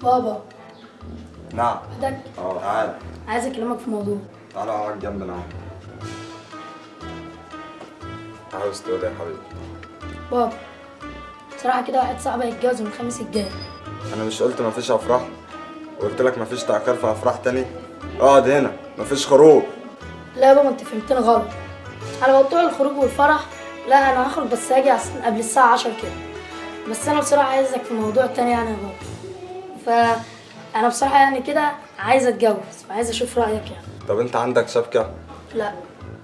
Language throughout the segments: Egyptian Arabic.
بابا. نعم. وحدك؟ اه تعالى. عايز اكلمك في موضوع. تعالى اقعد جنبنا اهو. عاوز تقول ايه يا حبيبي؟ بابا بصراحة كده واحد صاحبي هيتجوز من الخميس الجاي. أنا مش قلت مفيش أفراح؟ وقلت لك مفيش تأخير في أفراح تاني؟ اقعد هنا مفيش خروج. لا يا بابا أنت فهمتني غلط. على موضوع الخروج والفرح لا أنا هخرج بس هاجي قبل الساعة 10 كده. بس أنا بصراحة عايزك في موضوع تاني يعني يا بابا. فأنا بصراحة يعني كده عايز أتجوز وعايز أشوف رأيك يعني. طب أنت عندك شبكة؟ لا.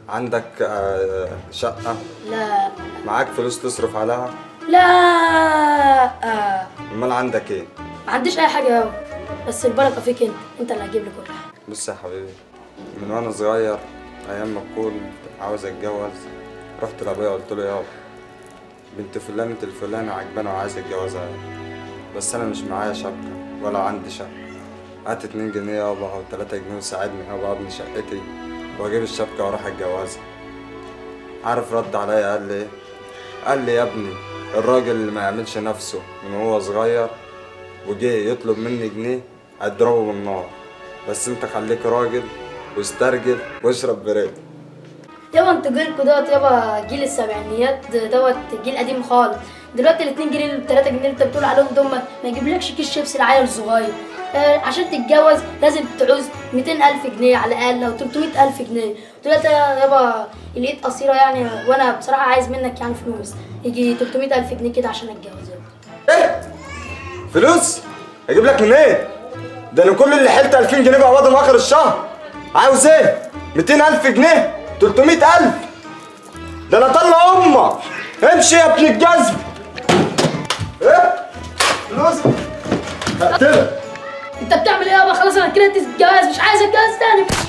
عندك شقة؟ لا. معاك فلوس تصرف عليها؟ لا. امال عندك ايه؟ ما عنديش اي حاجة يابا، بس البركة فيك انت اللي هتجيب لي كل حاجة. بص يا حبيبي، من وانا صغير ايام ما كنت عاوز اتجوز رحت لابويا قلت له يابا بنت فلانة الفلانة عجبانه وعايز اتجوزها، بس انا مش معايا شبكة ولا عندي شقه. هات 2 جنيه يابا او 3 جنيه وساعدني يابا ابني شقتي واجيب الشبكة واروح اتجوزها. عارف رد عليا قال لي ايه؟ قال لي يا ابني الراجل اللي ما يعملش نفسه من هو صغير وجه يطلب مني جنيه اضربه بالنار، بس انت خليك راجل واسترجل واشرب بريد. يابا انتوا جيلكوا دوت يابا جيل السبعينيات دوت جيل قديم خالص. دلوقتي ال 2 جنيه وال 3 جنيه اللي انت بتقول عليهم دول ما يجيبلكش كيس شيبسي العيل الصغير. عشان تتجوز لازم تعوز 200,000 جنيه على الاقل او 300,000 جنيه. دلوقتي يابا لقيت قصيرة يعني، وانا بصراحة عايز منك يعني فلوس يجي 300,000 جنيه كده عشان اتجوز يابا. ايه؟ فلوس؟ اجيب لك منين؟ إيه؟ ده انا كل اللي حلت 2000 جنيه بقبضهم اخر الشهر. عاوز ايه؟ 200,000 جنيه؟ 300,000؟ ده انا طلع امك. امشي يا ابن الجزم. ايه؟ فلوس؟ هقتلك. انت بتعمل ايه يابا؟ خلاص انا كرهت الجواز، مش عايز اتجوز تاني.